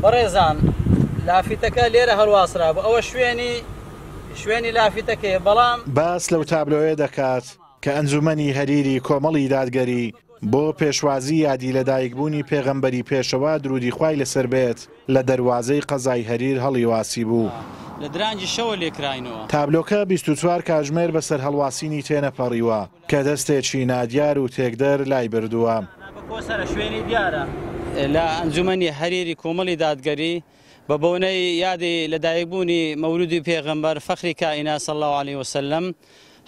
بەڕێزان لافیتەکە لێرە هەڵواسرابوو ئەوە شوێنی شوێنی لافیتەکەیە بەڵام. باس لەو تابلۆیە دەکات کە ئەنجومەنی هەریری کۆمەڵی دادگەری بۆ پێشوازی یادی لەدایکبوونی پێغەمبەری پێشەوا دروودی خوای لەسەر بێت لە دەروازەی قەزای هەریر هەڵیواسیبوو. لە درانگی شەوە لێکراینەوە. تابلۆکە 24 کاژمێر بەسەر هەڵواسینی تێنەپەڕیوە کە دەستێکی نادیار و تێکدەر لایبردووە. بە کۆسەرە شوێنی دیارە. لە ئەنجومەنی هەریری کۆمەڵی دادگەری بە بۆنەی یادی لەدایکبوونی مەولودی پێغەمبەر فەخری کائینات صلی اللە علیه وسلم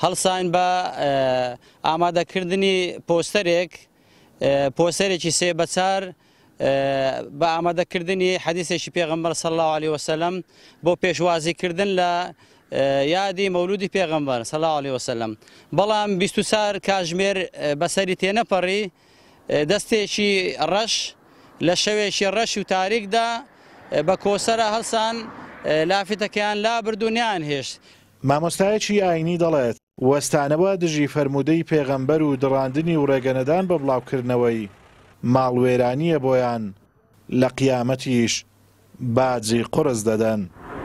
هەڵساین بە ئامادەکردنی پۆستەرێک پۆستەرێکی سێ بە چار بە ئامادەکردنی حەدیسێکی پێغەمبەر صلی اللە علیه وسلم بۆ پێشوازیکردن لە یادی مەولودی پێغەمبەر صلی اللە علیه وسلم بەڵام 24 کاژمێر بەسەری تێنەپەڕی دەستێکی ڕەش لە شەوێکی ڕەش و تاریکدا بە کۆسەرە هەڵسان لافیتەکەیان لابرد و نەیانهێشت. مامۆستایەکی ئاینی دەڵێت، وەستانەوە دژی فەرموودەی پێغەمبەر و دڕاندنی و ڕێگەنەدان بە بڵاوکردنەوەی، ماڵوێرانییە بۆیان، لە قیامەتیش باجی قوڕس دەدەن.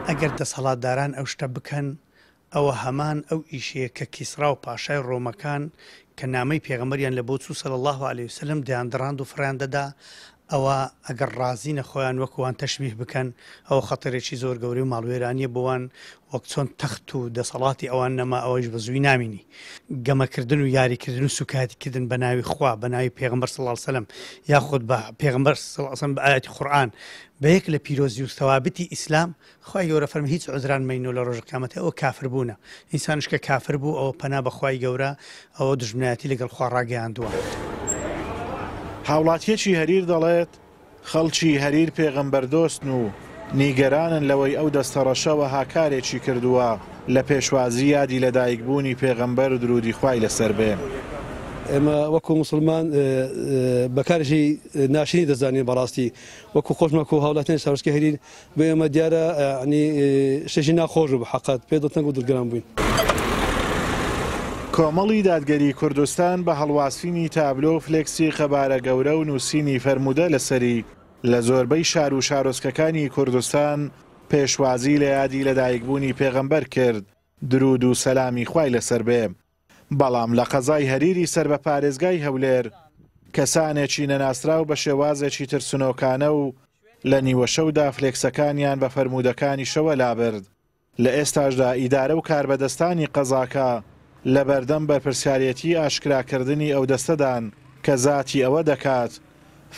ئەگەر دەسەڵاتداران ئەو شتە بکەن، ئەوە هەمان ئەو ئیشەیە کە کیسڕا و پاشای ڕۆمەکان کە نامەی پێغەمبەریان لە بۆ چوو صلی اللە علیە وسلم دەیاندڕاند و فڕێیان دەدا، ئەوە ئەگەر ڕازینە خۆیان وەک وان تەشبیه بکەن ئەوە خەتەرێکی زۆر گەورەی و ماڵوێرانیە بۆ وان، وەک چۆن تەخت و دەسەڵاتی ئەوان نەما ئەوەیش بە زووی نامینی. گەمەکردن و یاریکردن و سوکایەتی کردن بە ناوی خوا بە ناوی پێغەمبەر صلی اللە علیە وسلم یاخود بە پێغەمبەر صلی اللە علیە وسلم بە ئایەتی قورئان بە یەک لە پیرۆزی و ثوابتی ئیسلام خوای گەورە فەرمی هیچ عوزران مەینۆ لە ڕۆژی قیامەت ئەوە کافر بوونە ئینسانیش کە کافر بوو ئەوە پەنا بە خوای گەورە ئەوە دوژمنایەتی لەگەڵ خوا ڕاگەیاندووە. هاوڵاتییەکی هەریر دەڵێت، خەڵکی هەریر پێغەمبەردۆستن و نیگەرانن لەوەی ئەو دەستە ڕەشە وەها کارێکی کردووە لە پێشوازی یادی لەدایکبوونی پێغەمبەر دروودی خوای لەسەر بێ. ئێمە وەکو موسڵمان بە کارێکی ناشرینی دەزانین بەڕاستی وەکو خۆشمان وەکو هاوڵاتیانی شارۆچکەی هەریر بۆ ئێمە دیارە یانی شتێکی ناخۆش بوو حەقەت پێ دڵتەنگ و دڵگران بووین. کۆمەڵی دادگەری کوردستان بە هەڵواسینی تابلۆ و فلێکسی قەبارە گەورە و نووسینی فەرموودە لەسەری لە زۆربەی شار و شارۆچکەکانی کوردستان پێشوازی لە یادی لەدایکبوونی پێغەمبەر کرد دروود و سەلامی خوای لەسەر بێ. بەڵام لە قەزای هەریری سەر بە پارێزگای هەولێر کەسانێکی نەناسراو بە شێوازێکی ترسنۆکانە و لە نیوەشەودا فلێکسەکانیان بە فەرموودەکانیشەوە لابرد، لە ئێستاشدا ئیدارە و کاربەدەستانی قەزاکە لەبەردەم بەرپرسیارێتی ئاشکراکردنی ئەو دەستەدان کە زاتی ئەوە دەکات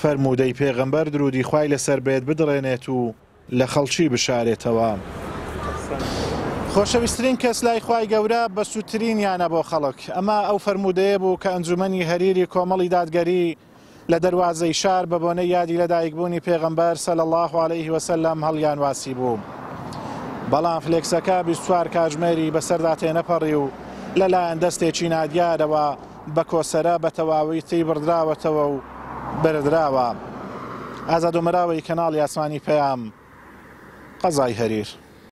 فەرموودەی پێغەمبەر دروودی خوای لەسەر بێت بدڕێنێت و لە خەڵکی بشارێتەوە. خۆشەویسترین کەس لای خوای گەورە بەسوودترینیانە بۆ خەڵک، ئەمە ئەو فەرموودەیە بوو کە ئەنجومەنی هەریری کۆمەڵی دادگەری لە دەروازەی شار بە بۆنەی یادی لەدایکبوونی پێغەمبەر صلی اللە علیه وسلم هەڵیانواسیبوو. بەڵام فلێکسەکە 24 کاژمێری بەسەردا تێنەپەڕی و لەلایەن دەستێکی نادیارەوە بە کۆسەرە بە تەواوی تێیبڕدراوەتەوە و بردراوە. ئازاد ئۆمەراوی کەناڵی ئاسمانی پەیام، قەزای هەریر.